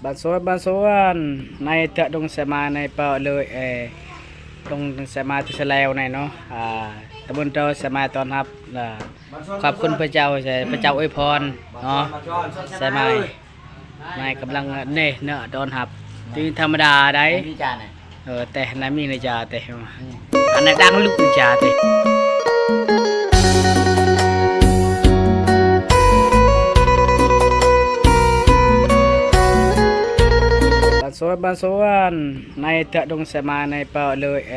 ບານສວນ ບານສວນ ໃນເທາະດົງສະມາ ໃນເປາະເລີຍ ເອ ດົງສະມາ ທີ່ສະແລວໃນເນາະ ອາ ຕຳບົນໂຕສະມາ ຕ້ອນຮັບ ອາ ຂອບຄຸນພະເຈົ້າ ພະເຈົ້າອວຍພອນເນາະ ສະມາ ນາຍກຳລັງເນເນາະ ຕ້ອນຮັບ ທີ່ທຳມະດາໃດ໋ ເອີ ແຕ່ນາມີນະຈາແຕ່ ອັນນັ້ນດັງລຸກຈາເຕະ ບານສວນ ບານສວນ ໃນເທາະດົງສະມາ ໃນເປາະເລີຍ ເອ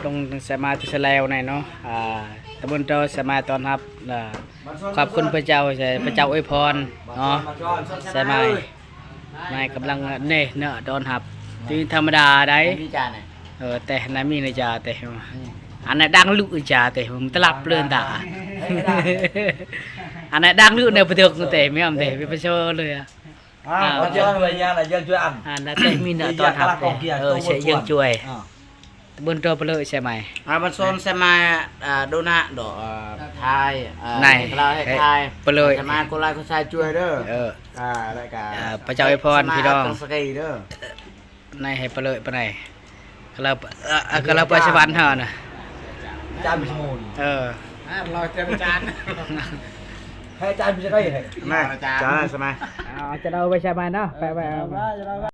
ດົງສະມາ ທີ່ສະແລວໃນເນາະ ອາ ຕຳບົນໂຕສະມາ ຕ້ອນຮັບ ອາ ຂອບຄຸນພະເຈົ້າ ພະເຈົ້າອວຍພອນເນາະ ສະມາ ນາຍກຳລັງເນເນາະ ຕ້ອນຮັບ ທີ່ທຳມະດາໃດ໋ ເອີ ແຕ່ນາມີນະຈາແຕ່ ອັນນັ້ນດັງລຸກຈາເຕະ ມັນຕະຫຼັບເລີນຕາ ອັນນັ້ນດັງລຸກໃນປະເທດເຕະ ແມ່ນເຕະ ໄປປະໂຊເລີຍ ອ່າ ອ່າ ມັນຈະເປັນຍາລະເຢີງຈວຍອັນ ອັນນັ້ນແຕ່ມີນະຕ້ອນຮັບເຕະ ເອີ ເຊເຢີງຈວຍ ອ່າ ເບິ່ງໂຕເປເລີຍໃຊ່ໄໝ ອ່າ ມັນສອນໃສ່ໄໝ ອ່າ ໂດນະດອກ ອ່າ ທາຍ ອ່າ ໃນ ກະລາວໃຫ້ທາຍ ເປີເລີຍ ໃສ່ໄໝ ກົດໄລກົດແຊຈວຍເດີ ເອີ ອ່າ ແລ້ວກະ ອ່າ ພະເຈົ້າອວຍພອນພີ່ນ້ອງ ໃນໃຫ້ເປີເລີຍປານໃດ ກະລາວ ອ່າ ກະລາວໄປສະຫວັນເຮົານະ ຈານໄປສະໝູນ ເອີ ອ່າ ລອຍເຕີມຈານ ໃຫ້ອາຈານໄປໃສໃຫ້ ມາ ອາຈານ ຈານສະໄໝ ເອົາ ຈະເອົາໄປໃສ່ໄໝເນາະ ໄປ ໄປ ເອົາ ເອົາ